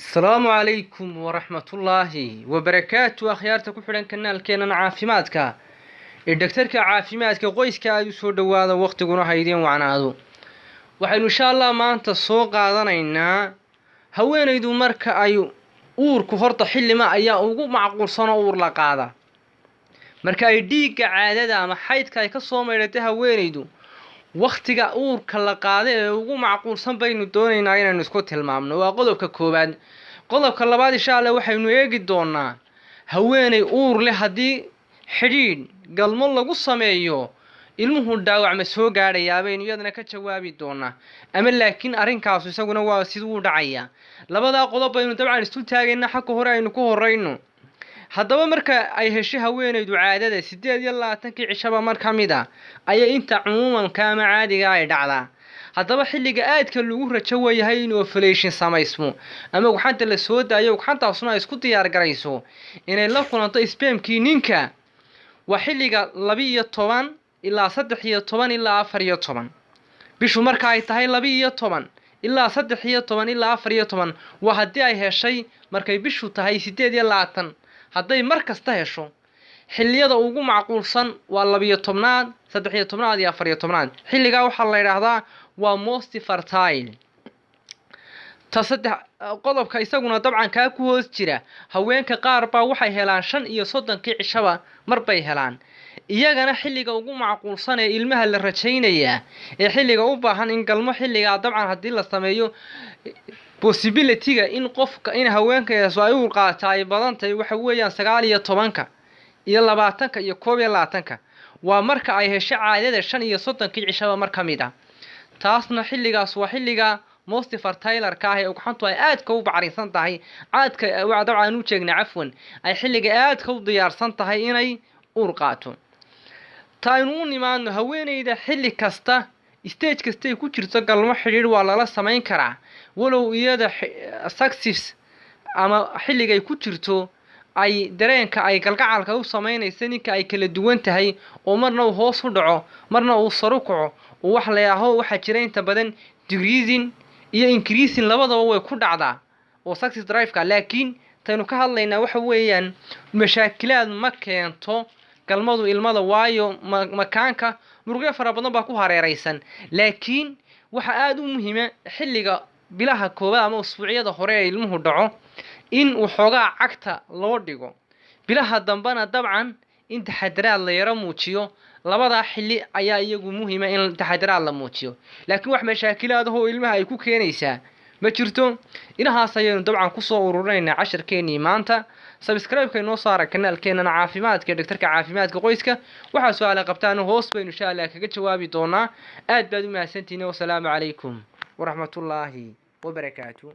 Asalaamu calaykum waraxmatullaahi wabarakaatu. Akhyaarta ku xidhan kanaalkeennan caafimaadka ee dhagtarka caafimaadka qoyska, aada u soo dhowaada, waqtiguna ha idiin wacnaado. Waxaynu insha Allah maanta soo qaadanaynaa haweenaydu marka ay uurku horta xillima ayaa ugu macquulsanoo uur la qaada. Marka ay dhiigga caadada ama xaydka ay ka soo maydhatay haweenaydu, wakhtiga uurka la qaada ee ugu macquulsan baynu doonaynaa inaynu isku tilmaamno. Waa qodobka koowaad. Qodobka labaad, insha Allah, waxaynu eegi doonaa haweeney uur leh haddii xidhiidh galmo lagu sameeyo, ilmuhu dhaawac ma soo gaadhayaa, baynu iyadana ka jawaabi doonaa, ama laakiin arrinkaasu isaguna waa siduu u dhacayaa. Labadaa qodob baynu dabcan isu taagaynaa. Xagga hore aynu ku horeyno. Haddaba, marka ay hesho haweenaydu caadada, 28-kii cishaba mar ka mid a ayay inta cumuumanka ama caadiga ay dhacdaa. Haddaba, xilliga aadka lagu rajo wayahay in ovulation samaysmo ama ugxanta la soo daayo, ugxantaasuna ay isku diyaar garayso inay la kulanto spermkii ninka, waa xilliga 12 ilaa 13 ilaa 14. Bishu marka ay tahay 12 ilaa 13 ilaa 14, waa haddii ay heshay markay bishu tahay 28. Hadday mar kasta hesho, xilliyada ugu macquulsan waa 12aad, 13aad iyo 14aad. Xilligaa waxaa la yidhaahdaa waa most fertile. Ta saddex qodobka isaguna dabcan kaa ku hoos jira, haweenka qaar baa waxay helaan 35-kii cishaba mar bay helaan. Iyagana xilliga ugu macquulsan ee ilmaha la rajaynayaa ee xilliga u baahan in galmo xilligaa dabcan haddii la sameeyo, possibility-ga in qofka in haweenkaas ay uur qaata ay badan tahay, waxa weeyaan 19-ka iyo 20-ka iyo 21-ka. Waa marka ay hesho caadada 35-kii cishaba mar ka mid ah. Taasna xilligaas waa xilliga most fertile-ka ah ee ugxantu ay aadka u bacrinsan tahay, aadka dabcan u jeegna, cafwan, ay xilliga aadka u diyaarsan tahay inay uur qaato. Ta aynu u nimaadno haweeneyda, xilli kasta, stage kastay ku jirto, galmo xidhiidh waa lala samayn karaa, walow iyada success ama xilligay ku jirto ay dareenka ay galgacalka u samaynaysa ninka ay kala duwan tahay, oo marna uu hoos u dhaco, marna uu saru kaco, oo wax la yidhaaho waxaa jira inta badan decreasing iyo increasing, labadaba way ku dhacdaa oo sex drive-ka. Laakiin taynu ka hadlaynaa waxa weeyaan mashaakilaad ma keento galmadu ilmada, waayo makaanka muruqyo fara badan baa ku hareeraysan. Laakiin waxaa aada u muhiima xilliga bilaha koowaad ama usbuucyada hore ee ilmuhu dhaco in waxoogaa cagta loo dhigo, bilaha dambena dabcan in taxadaraad la yaro muujiyo. Labadaa xilli ayaa iyagu muhiima in taxadaraad la muujiyo, laakiin wax mashaakilaad ahoo ilmaha ay ku keenaysaa ma jirto. Inahaas ayaynu dabcan kusoo ururinaynaa casharkeenii maanta. Subscribe-ka inoo saara kanaalkeenana caafimaadka ee dhaktarka caafimaadka qoyska. Waxaa su-aala qabtaan hoos baynu insha Allah kaga jawaabi doonaa. Aad baad u mahadsantihiin. Wasalaamu calaykum waraxmatullaahi wabarakaatu.